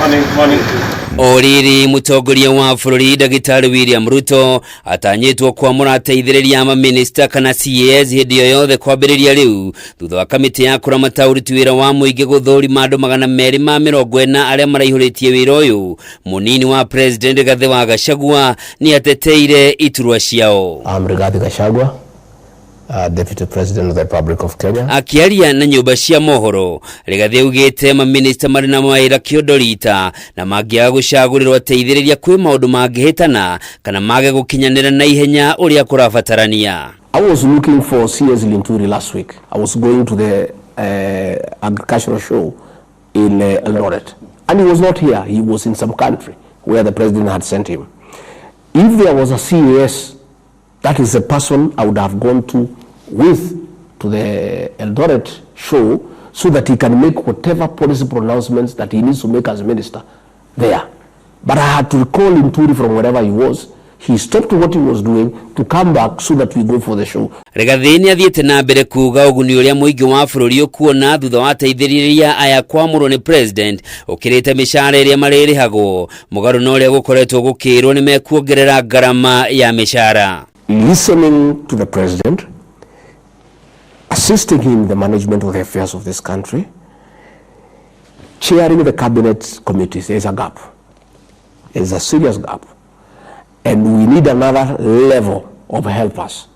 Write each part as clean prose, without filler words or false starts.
Morning, morning. O rĩrĩ, mũtongoria wa bũrũri Ndagĩtarĩ William Ruto atanyĩtwo kwamũra ateithĩrĩria a mamĩnĩsta kana CAS hĩndĩ o yothe kwambĩrĩria rĩu, thutha wa kamĩtĩ ya kũramata ũruti wĩra wa mũingĩ gũthũrima andũ 240 arĩa maraihũrĩtie wĩra ũyũ. Mũnini wa President Rigathĩ wa Gachagua nĩ ateteire iturwa ciao. I'm Rigathi Gachagua, Deputy President of the Republic of Kenya. Akĩaria na nyũmba cia mohoro, Rigathĩ augĩte mamĩnĩsta marĩ na mawĩra kĩondo rita, na mangĩaga gũcagũrĩrwo ateithĩrĩria kwĩ maũndũ mangĩhĩtana kana mage gũkinyanĩra na ihenya ũrĩa kũrabatarania. I was looking for CS Linturi last week. I was going to the agricultural show in Eldoret. And he was not here. He was in some country where the president had sent him. If there was a CAS, that is the person I would have gone to with to the Eldoret show so that he can make whatever policy pronouncements that he needs to make as minister there. But I had to recall Linturi from wherever he was. He stopped what he was doing to come back so that we go for the show. Rigathĩ nĩ athiĩte na mbere kuga ũguni ũrĩa mũingĩ wa bũrũri ũkuona thutha wa ateithĩrĩria aya kwamũrwo nĩ president ũkĩrĩte mĩcara ĩrĩa marĩrĩhagwo, mũgarũ na ũrĩa gũkoretwo gũkĩrwo nĩ mekuongerera ngarama ya mĩcara. Listening to the president, assisting him in the management of the affairs of this country, chairing the cabinet committees, there is a gap. There is a serious gap. And we need another level of helpers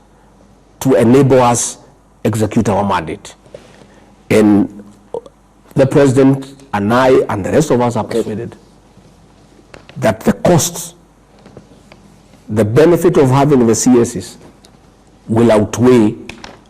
to enable us execute our mandate. And the president and I and the rest of us are persuaded that the costs, the benefit of having the CSs will outweigh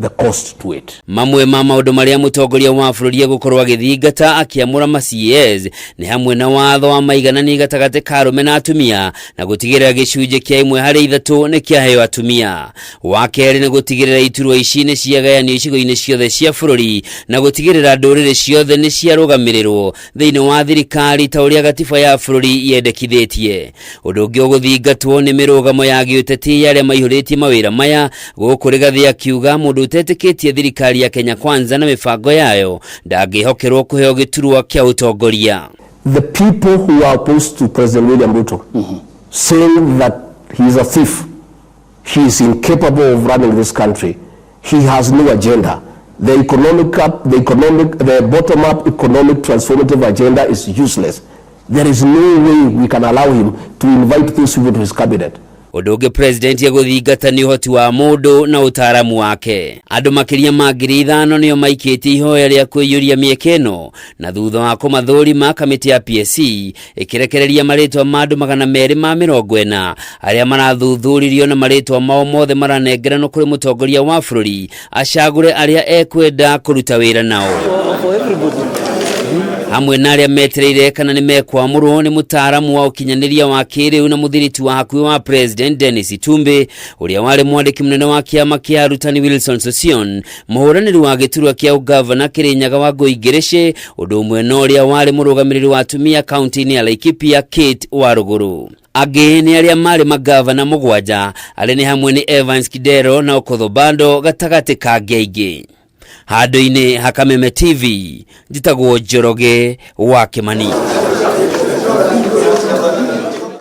the cost to it. Mamwe ma maũndũ marĩa mũtongoria wa bũrũri egũkorwo agĩthingata akĩamũra ma CAS nĩ hamwe na watho wa maiganani gatagatĩ ka arũme na atumia, na gũtigĩrĩra gĩcunjĩ kĩa 1 harĩ 3 nĩ kĩaheo atumia. Wa kerĩ nĩ gũtigĩrĩra iturwa ici nĩ ciagayanio icigo-inĩ ciothe cia bũrũri, na gũtigĩrĩra ndũrĩrĩ ciothe nĩ ciarũgamĩrĩrwo thĩinĩ wa thirikari ta ũrĩa gatiba ya bũrũri yendekithĩtie. Ũndũ ũngĩ ũgũthingatwo nĩ mĩrũgamo ya gĩũteti ya arĩa maihũrĩtie mawĩra maya. Gũkũ Rigathĩ akiuga mũndũ ũtetĩkĩtie thirikari ya Kenya Kwanza na mĩbango yayo ndangĩhokerwo kũheo gĩturwa kĩa ũtongoria. The people who are opposed to President William Ruto, saying that he is a thief, he is incapable of running this country, he has no agenda. The economic, up, the economic, the bottom-up economic transformative agenda is useless. There is no way we can allow him to invite those people to his cabinet. Ũndũ ũngĩ president egũthingata nĩ ũhoti wa mũndũ na ũtaaramu wake. Andũ makĩria ma 5,000 nĩo maikĩtie ihoya rĩa kwĩiyũria mĩeke ĩno, na thutha wa kũmathũrima, kamĩtĩ ya PSC ĩkĩrekereria marĩtwa ma andũ 240 arĩa marathuthuririo, na marĩtwa mao mothe maranengeranwo kũrĩ mũtongoria wa bũrũri acagũre arĩa ekwenda kũruta wĩra nao. Hamwe na arĩa metereire kana nĩ mekwamũrwo nĩ mũtaaramu wa ũkinyanĩria wa kĩrĩu na mũthiriti wa hakuhĩ wa President Dennis Itumbi, ũrĩa warĩ mwandĩki mũnene wa kĩama kĩa arutani Wilson Sossion, mũhũranĩri wa gĩturwa kĩa ũgavana Kĩrĩnyaga wa Ngũi Ngĩrĩcĩ, ũndũ ũmwe na ũrĩa warĩ mũrũgamĩrĩri wa atumia kaunti-inĩ ya Laikipia Kate Warũgũrũ. Angĩ nĩ arĩa marĩ magavana mũgwanja, arĩa nĩ hamwe nĩ Evans Kidero na Okoth Obado gatagatĩ ka angĩ aingĩ. Handũ-inĩ ha Kameme TV, njĩtagwo Njoroge wa Kĩmani.